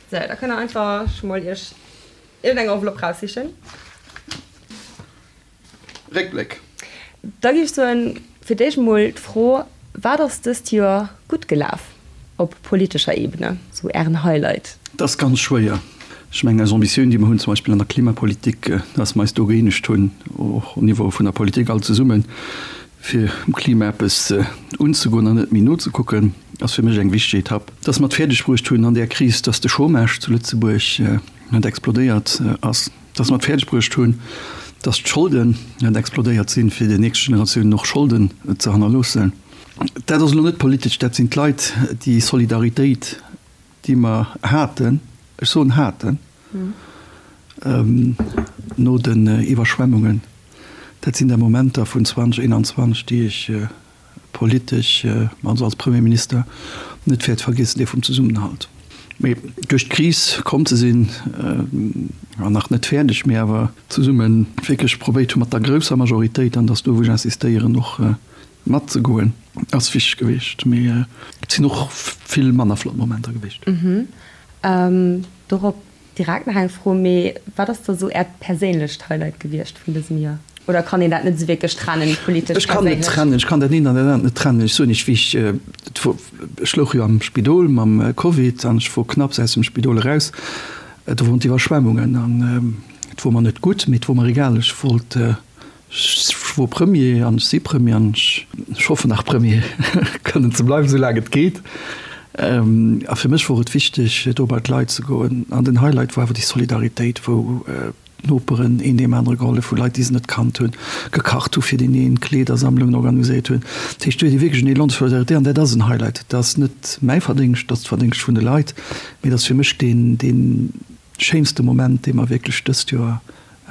Sou, da kënnt der einfach scho mol iech iergendeng Enveloppe raussichen. Réckbléck. Da géif ech soen, fir d'éischt emol d'Fro, Wat ass dëst Joer gutt gelaf op politescher Ebene, sou Ären Highlight? Dat ass ganz schwéier. Ech mengen, eis Ambitioun, déi mer hunn, zum Beispill an der Klimapolitik, dass mer eis do gëeenegt hunn, och au Niveau vun der Politik all zesummen, fir um Klima eppes unzegoen an net méi nozekucken, ass fir mech eng wichteg Etapp. Dass mer et fäerdeg bruecht hunn an där Kris, dass de Chômage zu Lëtzebuerg net explodéiert ass. Dass mer et fäerdeg bruecht hunn, dass d'Scholden net explodéiert sinn, fir den nächste Generatiounen och Scholden ze hannerloossen. Dat ass elo net politesch, dat sinn d'Leit, déi Solidaritéit, déi mer haten, ech soen haten, no den Iwwerschwemmungen, dat sinn da Momenter vun 2021, déi ech politesch, also als Premierminister, net wäert vergiessen, dee vum Zesummenhalt. Mee duerch d'Kris komm ze sinn, an nach net fäerdeg, mee awer zesumme wierklech probéiert hu mat der grousser Majoritéit, an dat ass do wou ech insistéieren, och matzegoen, ass wichteg gewiescht. Mee et sinn och vill manner flott Momenter gewiescht. Dorop Direkt nach eng Fro, mee wat ass da sou Äert perséinlecht Highlight gewiescht vun dësem Joer? Oder kann een dat net esou wierklech trennen, politesch, Ech kann net trennen, ech kann dat eent an dat anert net trennen. Ech soen Iech, wéi ech, et wor, ech louch jo am Spidol mam Covid an ech wor knapps aus dem Spidol eraus, do woren d'Iwwerschwemmungen an et wor mer net gutt, mee et wor mer egal, ech wollt Ech wor Premier an ech si Premier an ech hoffen nach Premier kënnen ze bleiwen, esou laang et geet. A fir mech wor et wichteg, do bei d'Leit ze goen. An den Highlight wor awer déi Solidaritéit, wou d'Noperen een deem anere gehollef hunn, Leit, déi se net kannt hunn, gekacht hu fir deen een, Kleedersammlungen organiséiert hunn. Dat heescht, do huet ee wierklech en Elan de solidarité an dat ass en Highlight. Dat ass net mäi Verdéngscht, dat ass d'Verdéngscht vun de Leit, mee dat ass fir mech dee schéinste Moment, dee mer wierklech dëst Joer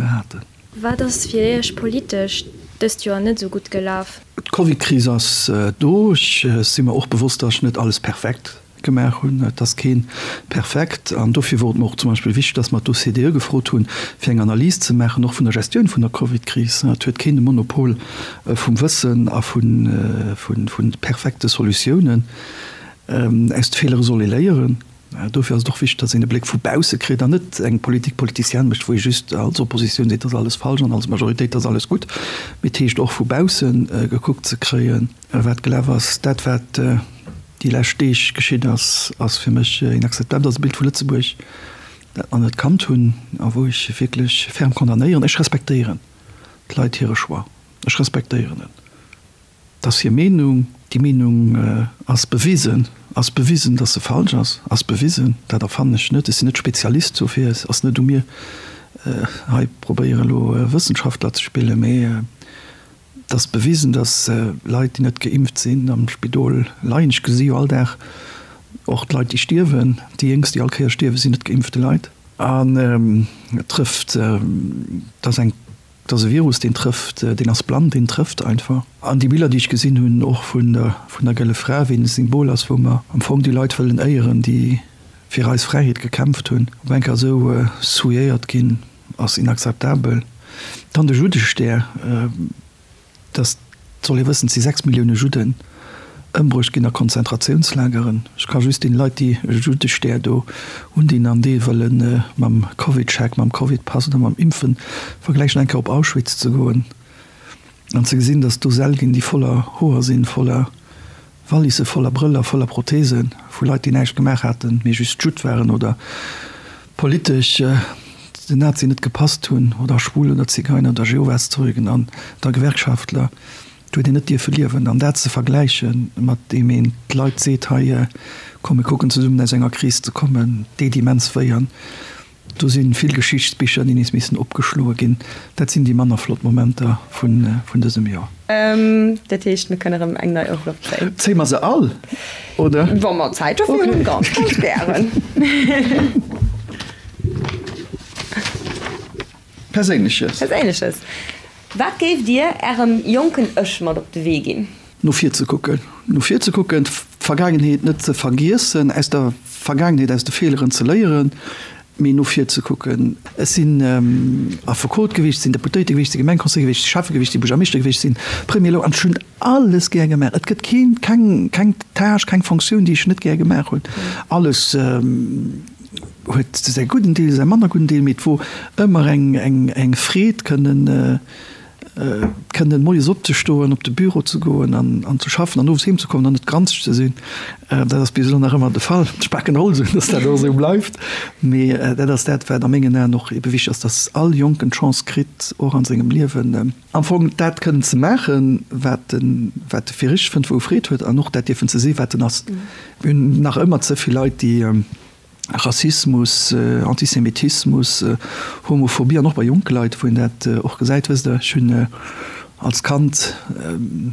haten. Wat ass fir Iech politesch dëst Joer net esou gutt gelaf? D'Covidkris ass do. Ech si mer och bewosst, datt ech net alles perfekt gemaach hunn. Et ass keen perfekt. An dofir wor et mer och zum Beispill wichteg, datt mer d'OCDE gefrot hunn, fir eng Analys ze maachen, och vun der Gestioun vun der Covidkris. Et huet keen de Monopol vum Wëssen a vu perfekte Solutiounen. Aus de Feelere soll ee léieren. Dofir ass et och wichteg, datt een e Bléck vu bausse kritt an net eng Politique politicienne mécht, wou ee just als Oppositioun seet, dat ass alles falsch an als Majoritéit, dat ass alles gutt. Mee et heescht och vu bausse gekuckt ze kréien, wat gelaf ass. Dat, wat déi lescht Deeg geschitt ass, ass fir mech inakzeptabel. Dat ass e Bild vu Lëtzebuerg, dat mer net kannt hunn a wou ech wierklech ferm condamnéieren. Ech respektéieren d'Leit hire Choix. Ech respektéieren en. Et ass hir Meenung. Déi Meenung ass bewisen, ass bewisen, datt se falsch ass, ass bewisen. Dat erfannen ech net. Ech sinn net Spezialist dofir. Et ass net u mir, hei probéieren elo Wëssenschaftler ze spillen. Mee et ass bewisen, datt Leit, déi net geimpft sinn, am Spidol leien. Ech gesi jo all Dag och d'Leit, déi stierwen. Déi Jéngst, déi all Kéier stierwen, sinn net geimpfte Leit. An et trëfft, et ass eng. Et ass e Virus, deen trëfft, deen ass blann, deen trëfft einfach. An déi Biller, déi ech gesinn hunn, och vun der, vun der Gëlle Fra, wéi e Symbol ass, wou mer am Fong déi Leit wëllen éieren, déi fir eis Fräiheet gekämpft hunn, op eng Kéier esou souilléiert ginn, ass inakzeptabel. Dann de Juddestär. Dass, et soll ee wëssen, et si 6 Millioune Judden ëmbruecht ginn a Konzentratiounslageren. Ech ka just deene Leit, déi e Juddestär do undinn an dee wëlle mam Covidcheck, mam Covidpass oder mam Impfen vergläichen, eng Kéier op Auschwitz ze goen an ze gesinn, dass do Säll ginn, déi voller Hoer sinn, voller Wallisse voller Brëller, voller Prothesen, vu Leit, déi näischt gemaach haten, mee just Judd waren oder politesch den Nazien net gepasst hunn, oder Schwul oder Zigeiner oder Jehovaszeugen an da Gewerkschaftler. Do huet een net dierfe liewen. An dat ze vergläiche mat deem een d'Leit seet, hei komm mir kucken zesummen aus enger Kris ze kommen, deet immens wéi. An Do si vill Geschichtsbicher, déi nees missen opgeschloe ginn. Dat sinn déi manner flott Momenter vun dësem Joer. Dat heescht, mir kënne rëm eng nei Enveloppe zéien. Zéie mer se all, oder? Wa mer Zäit dofir hunn, ganz, ganz gären. Perséinleches. Perséinleches. Wat géift Dir Ärem jonken Ech mat op de Wee ginn? No vir ze kucken. No vir ze kucken, d'Vergaangenheet net ze vergiessen, aus der Vergaangenheet, aus de Feeleren ze léieren, mee no vir ze kucken. Ech sinn Affekot gewiescht, sinn Deputéierte gewiescht, si Gemengconseiller gewiescht, si Schäffe gewiescht, si Buergermeeschter gewiescht, sinn Premier elo an ech hunn alles gär gemaach. Et gëtt keen, keng, keng Tâche, keng Fonctioun, déi ech net gär gemaach hunn. Alles. Huet säi gudden Deel, säi manner gudden Deel, mee et wor ëmmer eng, eng, eng Freed kënnen, kënnen moies opzestoen, op de Büro ze goen an, an ze schaffen an owes heem ze kommen an net granzeg ze sinn. Dat ass bis elo nach ëmmer de Fall. Ech paken Holz un, dass dat och esou bleift. Mee dat ass dat, wat a mengen Aen och ebe wichteg ass, dass all Jonken d'Chance kritt, och a sengem Liewen am Fong dat kënnen ze maachen, wat en, wat e fir richteg fënnt, wou e Freed huet an och dat dierfen ze si wat en ass. Mir hunn nach ëmmer ze vill Leit, déi Rassismus, Antisemitismus, Homophobie an och bei jonke Leit, wou een dat och gesäit. Wësst Der, ech hunn als Kand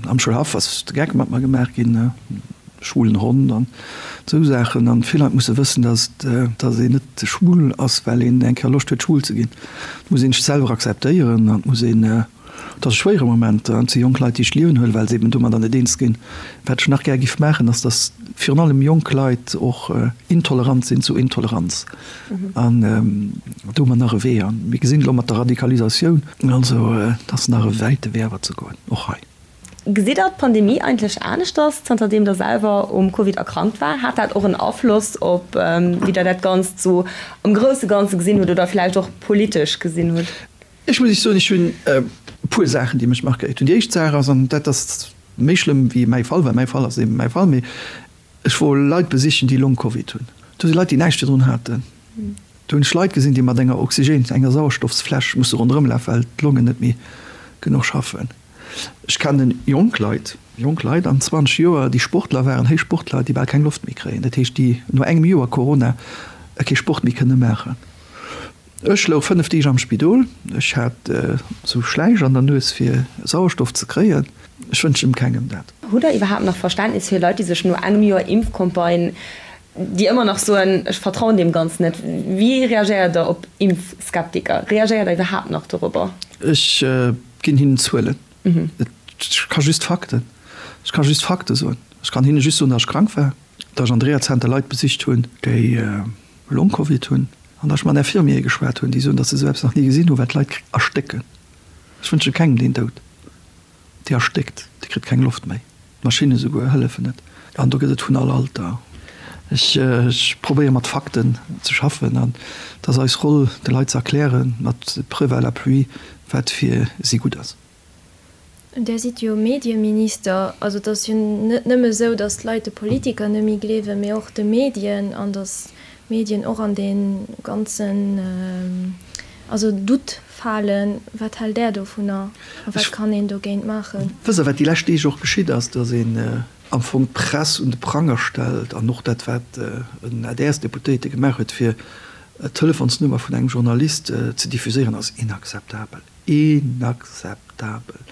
am Schoulhaff ass de Geck mat mer gemaach ginn, schwulen Hond an esou Saachen. An vill Leit musse wëssen, dass dass een net schwul ass, well een eng Kéier Loscht huet, schwul ze ginn. Et muss een sech selwer akzeptéieren an et muss een Et ass e schwéiere Moment an et si jonk Leit, déi sech d'Liewen huelen, well se eben domadder net eens ginn. Wat ech nach gär giff maachen, ass, datt virun allem jonk Leit och intolerant sinn zu Intoleranz. An do hu mer nach e Wee. A mir gesinn et elo mat der Radikalisatioun. Also et ass nach e wäite Wee awer ze goen, och hei. Gesitt Der d'Pandemie eigentlech aneschters, zanterdeem Der selwer um Covid erkrankt war? Hat dat och en Afloss op wéi Der dat Ganzt sou am grousse Ganze gesinn hutt oder vläicht och politesch gesinn hutt? Ech muss Iech soen, ech hunn e puer Saachen, déi mech markéiert hunn. Déi éischt Saach ass, an dat ass méi schlëmm wéi mäi Fall, well mäi Fall ass eben mäi Fall, mee ech wor Leit besichen, déi Long-Covid hunn. Do si Leit, déi näischt virdrun haten. Do hunn ech Leit gesinn, déi mat enger Oxygène, enger Sauerstoffsfläsch musse ronderëm lafen, well d'Longen net méi genuch schaffen. Ech kennen jonk Leit, jonk Leit an 20 Joer, déi Sportler waren, héich Sportler, déi bal keng Loft méi kréien. Dat heescht, déi no engem Joer Corona kee Sport méi kënne maachen. Ech louch 5 Deeg am Spidol. Ech hat sou Schläich an der Nues fir Sauerstoff ze kréien. Ech wënschen kengem dat. Hutt der iwwerhaapt nach Verständnis fir Leit, déi sech no engem Joer Impfcampagne, déi ëmmer nach soen, ech vertrauen deem Ganzen net? Wéi reagéiert der op Impfskeptiker? Reagéiert der iwwerhaapt nach dorobber? Ech ginn hinnen Zuelen. Ech ka just Fakten. Ech ka just Fakte soen. Ech kann hinne just soen, datt ech krank war, datt ech an Rehazenter Leit besicht hunn, déi Long-Covid hunn. An datt ech mat Infirmiere geschwat hunn, déi soen, datt se esou eppes nach ni gesinn hunn, well d'Leit erstécken. Ech wënsche kengem deen Doud. Déi erstéckt, déi kritt keng Loft méi. D'Maschinne souguer hëllefen net. An do gëtt et vun all Alter. Ech probéiere mat Fakten ze schaffen an et ass eis Roll, de Leit ze erklären, mat Preuves à l'appui, wat fir si gutt ass. Där sidd jo Medieminister. Also et ass jo net nëmme esou, datt d'Leit de Politiker net méi gleewen, mee och de Medien an datt d'Medien och an dee ganzen, also Doute falen. Wat hält Där dovunner a wat kann een dogéint maachen? Wësst Der, wat déi lescht Deeg och geschitt ass, datt een am Fong d'Press un de Pranger stellt an och dat, wat en ADR-Deputéierte gemaach huet, fir d'Telefonsnummer vun engem Journalist ze diffuséieren, ass inakzeptabel. Inakzeptabel!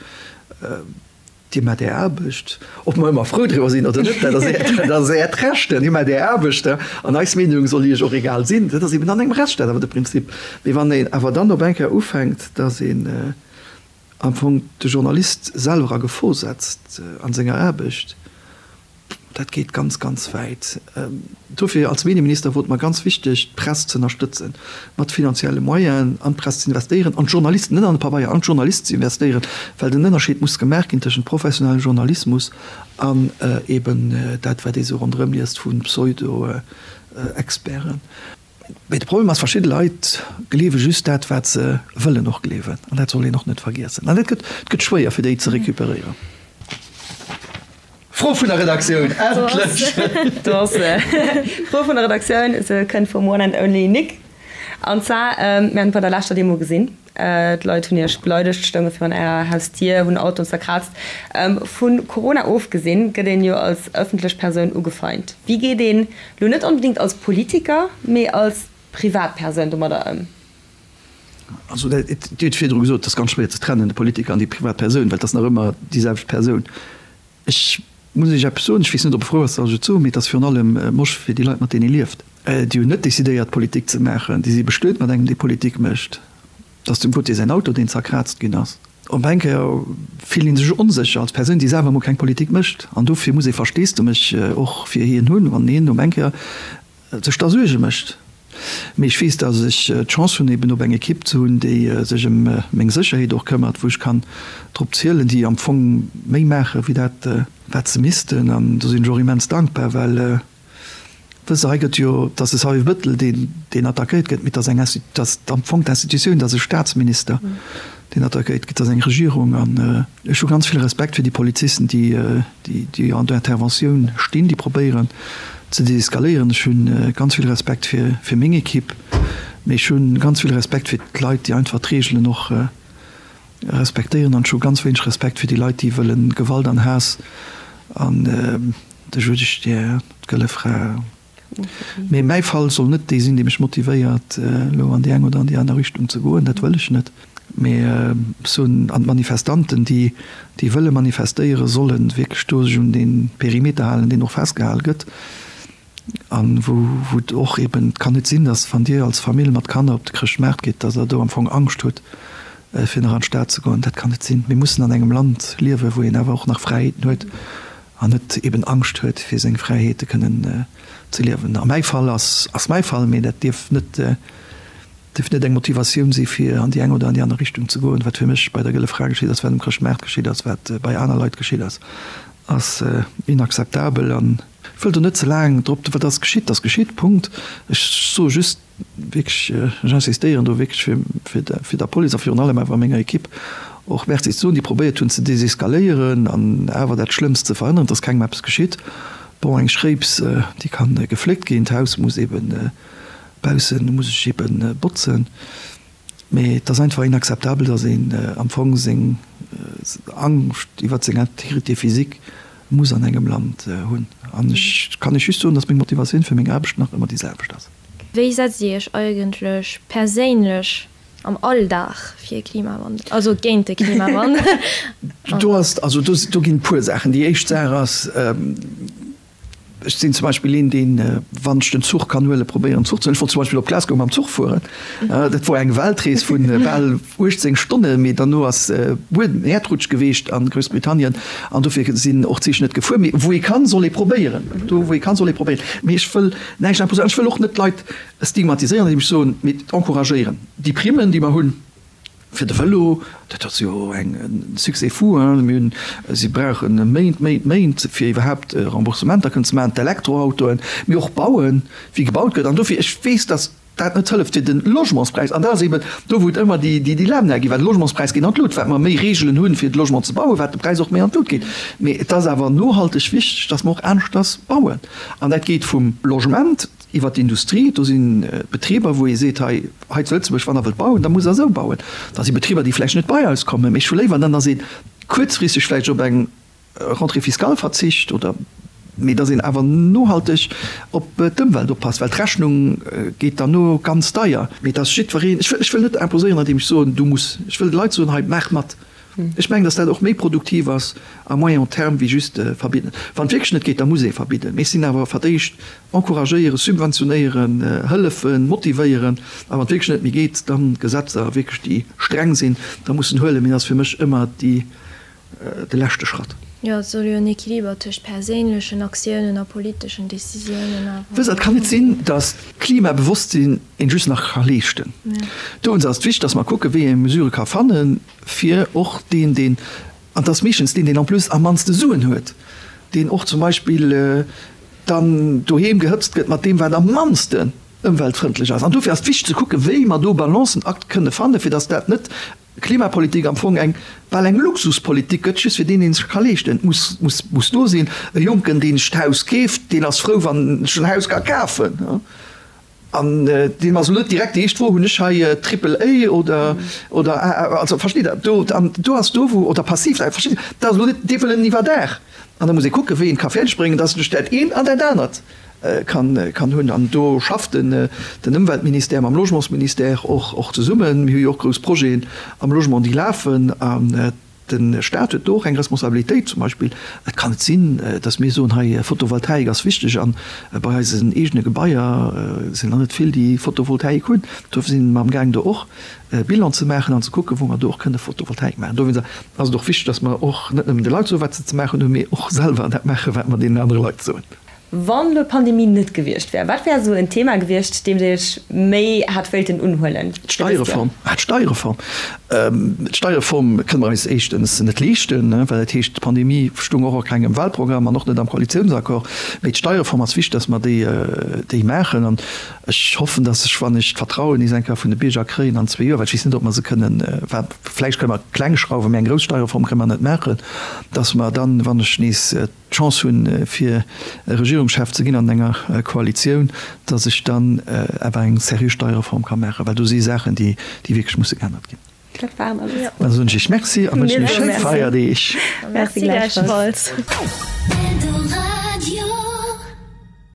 Dir maacht Är Aarbecht, ob mer ëmmer frou driwwer sinn oder net, dat ass Äert, dat ass Äert Recht. Dir maacht Är Aarbecht an eis Meenung soll Iech och egal sinn. Dat ass eben an engem Rechtsstaat awer de Prinzip. Mee wann een awer dann op eng Kéier ufänkt, datt een am Fong de Journalist selwer a Gefor setzt a senger Aarbecht, Dat geet ganz, ganz wäit. Dofir als Medieminister wor et mer ganz wichteg, d'Press ze ënnerstëtzen, mat finanzielle Moyenen an d'Press ze investéieren, an d'Journalisten, net an de Pabeier, an d'Journalisten ze investéieren, well den Ënnerscheed muss gemaach ginn tëschent professionellem Journalismus an eben dat, wat ee sou ronderëm liest vu Pseudo-Experten. Mee de Problem ass, verschidde Leit gleewe just dat, wat se wëllen och gleewen. An dat soll een och net vergiessen. An dat gëtt, et gëtt schwéier, fir déi ze recuperéieren. Fro vun der Redaktioun, endlech! Do ass se. Fro vun der Redaktioun, se kënnt vum One and Only Nic. An zwar, mir hunn et bei der leschter Demo gesinn, D'Leit hunn iech beleidegt, stounge virun ärer Hausdier, hunn Autoen zerkraazt. Vu Corona ofgesinn, gëtt een jo als ëffentlech Persoun ugefeint. Wéi geet een, lo net onbedéngt als Politiker, mee als Privatpersoun domadder ëm? Also, Dir hutt virdru gesot, et ass ganz schwéier ze trennen, de Politiker an déi privat Persoun, well et ass nach ëmmer déi selwecht Persoun. Ech muss Iech eppes soen, ech weess net, ob e frou ass, datt ech et soen, mee et ass virun allem moche fir déi Leit, mat deenen ee lieft. Déi hunn net decidéiert, Politik ze maachen. Déi si bestuet mat engem, dee Politik mécht. Et ass dem Gauthier säin Auto, deen zerkraazt ginn ass. Op eng Kéier fillt ee sech onsécher als Persoun, déi selwer emol keng Politik mécht. An dofir muss ee Versteesdemech och fir hien hunn, wann hien op eng Kéier sech da Suerge mécht. Mee ech weess, datt ech d'Chance hunn, eben op eng Ekipp ze hunn, déi sech ëm meng Sécherheet och këmmert, wou ech kann drop zielen, déi am Fong méi maache wéi dat, wat se missten. An do sinn ech och immens dankbar, well. Wësst Der, hei gëtt jo, et ass de Xavier Bettel, deen, deen attackéiert gëtt, mee et ass eng, et ass am Fong d'Institutioun, et ass e Staatsminister, deen attackéiert gëtt, et ass eng Regierung. An ech hu ganz vill Respekt fir déi Polizisten, déi, déi, déi an der Interventioun stinn, déi probéieren ze deseskaléieren. Ech hu ganz vill Respekt fir, fir meng Ekipp, mee ech hu ganz vill Respekt fir d'Leit, déi einfach d'Reegelen och respektéieren. An ech hu ganz wéineg Respekt fir déi Leit, déi wëlle Gewalt an Haass an, De Juddestär, d'Gëlle Fra. Mee mäi Fall soll net dee sinn, dee mech motivéiert, elo an déi eng oder an déi aner Richtung ze goen. Dat wëll ech net. Mee ech soen, an d'Manifestanten, déi, déi wëlle manifestéieren, solle wierklech do sech un dee Perimeter halen, deen och festgehal gëtt. A wou, wou et och eben, et kann net sinn, datt wann Dir als Famill mat Kanner op de Chrëschtmaart gitt, datt Der do am Fong Angscht hutt, fir nach an d'Stad ze goen. Dat kann net sinn. Mir mussen an engem Land liewen, wou een awer och nach Fräiheeten huet. An net eben Angscht huet fir seng Fräiheete kënnen ze liewen. A mäi Fall ass ass mäi Fall, mee dat dierf net dierf net eng Motivatioun si fir an déi eng oder an déi aner Richtung ze goen. Wat fir mech bei der Gëlle Fra geschitt ass, wat um Chrëschtmaart geschitt ass, wat bei aner Leit geschitt ass, ass inakzeptabel. An ech wëll do net ze laang drop, wat ass geschitt, ass geschitt, Punkt. Ech soe just, Wierklech, ech insistéieren do wierklech fir, fir der Police a virun allem awer menger Ekipp och Merci ze soen, déi probéiert hunn ze deseskaléieren an awer dat Schlëmmst ze verhënneren, dass kengem eppes geschitt. Bon, eng Schréips, déi ka gefléckt ginn, d'Haus muss eeben baussen, muss ech eebe botzen. Mee et ass einfach inakzeptabel, dass een am Fong seng Angscht iwwert seng Intégrité physique muss an engem Land hunn. An ech kann Iech just soen, dass meng Motivatioun fir meng Aarbecht nach ëmmer déi selwecht ass. Wéi setzt Dir Iech eigentlech perséinlech am Alldag fir Klimawandel, also géint de Klimawandel an? Do ass, also do ginn e puer Saachen. Déi éischt Saach ass, Ech sinn zum Beispill een, deen, wann ech den Zuch kann huelen, probéieren Zuch ze huelen. Ech wollt zum Beispill op Glasgow mam Zuch fueren. Dat wor eng Weltrees vu bal 18 Stonnen, mee derno ass Buedem, Äerdrutsch geweecht a Groussbritannien an dofir sinn och d'Zich net gefuer. Mee wou ee kann, soll ee probéieren. Do wou ee kann, soll ee probéieren. Mee ech wëll näischt imposéieren. Ech wëll och net d'Leit stigmatiséieren, andeem ech soen, mee encouragéieren. Déi Primmen, déi mer hunn, Fir de Vëlo, dat ass jo eng succès fou, hein. Mir hunn, si brauche Méint, Méint, Méint, fir iwwerhaapt Remboursementer kënnen ze maachen, d'Elektroautoen, mee och bauen, wéi gebaut gëtt. An dofir, ech weess, datt dat net hëlleft fir de Logementspräis, an dat ass eeben do, wou et ëmmer déi Dilemmae ginn, well de Logementspräis geet an d'Lut, wat mer méi Reegelen hunn, fir de Logement ze bauen, wat de Präis och méi an d'Lut geet. Mee et ass awer nohalteg wichteg, datt mer och aneschters bauen. An dat geet vum Logement, Iwwer d'Industrie, do si Betriber, wou ee seet, hei, hei zu Lëtzebuerg, wann Der wëllt bauen, da musst Der esou bauen. Da si Betriber, déi vläicht net bei eis kommen, mee ech hu léiwer dann, datt ee kuerzfristeg vläicht op eng Rentrée fiscale verzicht oder, mee datt een awer nohalteg op d'Ëmwelt oppasst, well d'Rechnung geet derno ganz deier. Mee datt jiddwereen, ech wëll, ech wëll net imposéieren, andeem ech soen, du muss. Ech wëll de Leit soen, hei, maach mat. Ech mengen, datt dat och méi produktiv ass à moyen terme wéi just verbidden. Wann et wierklech net geet, da muss ee verbidden. Mee ech sinn awer fir d'éischt encouragéieren, subventionéieren, hëllefen, motivéieren. A wann et wierklech net méi geet, dann Gesetzer wierklech, déi streng sinn, da mussen huelen. Mee dat ass fir mech ëmmer déi, de leschte Schratt. Jo, et soll jo en Equiliber tëscht perséinlechen Aktiounen a politeschen Decisiounen awer. Wësst Der, et kann net sinn, datt Klimabewosstsinn een just nach ka leeschten. Dowéinst ass et wichteg, datt mer kucken, wéi ee Mesurë ka fannen, fir och deen, deen, an et ass meeschtens deen, deen en plus am mannste Suen huet, deen och zum Beispill dann doheem gehëtzt gëtt mat deem, wat am mannsten ëmweltfrëndlech ass. An dofir ass et wichteg ze kucken, wéi mer do Balancen-Akt kënne fannen, fir datt dat net Klimapolitik am Fong eng bal eng Luxuspolitik gëtt, just fir deen, deen sech ka leeschten. Et muss, muss, muss do sinn. E Jonken, deen sech d'Haus keeft, deen ass frou, wann en sech en Haus ka kafen. An deem ass elo net direkt déi éischt Fro, Hunn ech hei Triple A oder, oder AA? Also, versteet Der? Do, an do ass do, wou, oder passiv, versteet Der? Dat ass elo net, dee wëll en Iwwerdaach. An da muss ee kucken, wéi een ka fäerdegbréngen, dass en sech dat eent an dat anert kann hunn. An do schafft den Ëmweltministère mam Logementsministère och zesummen. Mir hu jo och grouss Projeten am Logement, déi lafen. An de Staat huet do och eng Responsabilitéit. Zum Beispill, et kann net sinn, datt mir soen, hei Photovoltaik ass wichteg an bei eisen eegene Gebaier sinn der net vill, déi Photovoltaik hunn. Dofir si mer amgaang do och e Bilan ze maachen an ze kucken, wou mer do och kënne Photovoltaik maachen. Dowéinst ass et och wichteg, datt mer och net nëmmen de Leit soen, wat se ze maachen hunn, mee och selwer dat maachen, wat mer deenen anere Leit soen. Wann elo d'Pandemie net gewiescht wär, wat wär esou en Thema gewiescht, deem Dir Iech méi hätt wéilten unhuelen fir dëst Joer? D'Steierreform. Ah, d'Steierreform. D'Steierreform kënne mer eis éischtens net leeschten, well dat heescht, d'Pandemie stung och a kengem Wahlprogramm an och net am Koalitiounsaccord. Mee d'Steierreform ass wichteg, dass mer déi, déi maachen. An ech hoffen, dass ech, wann ech d'Vertrauen nees eng Kéier vun de Bierger kréien an zwee Joer, well ech weess net, ob mer se kënnen, vläicht kënne mer kleng schrauwen, mee eng grouss Steierreform kënne mer net maachen, dass mer dann, wann ech nees d'Chance hunn, fir Regierungschef ze ginn an enger Koalitioun, datt ech dann awer eng seriö Steierreform ka maachen, well do si Saachen, déi wierklech musse geännert ginn. Dat waren alles. Da soen ech Iech Merci a wënschen Iech schéi Feierdeeg. Merci gläichfalls.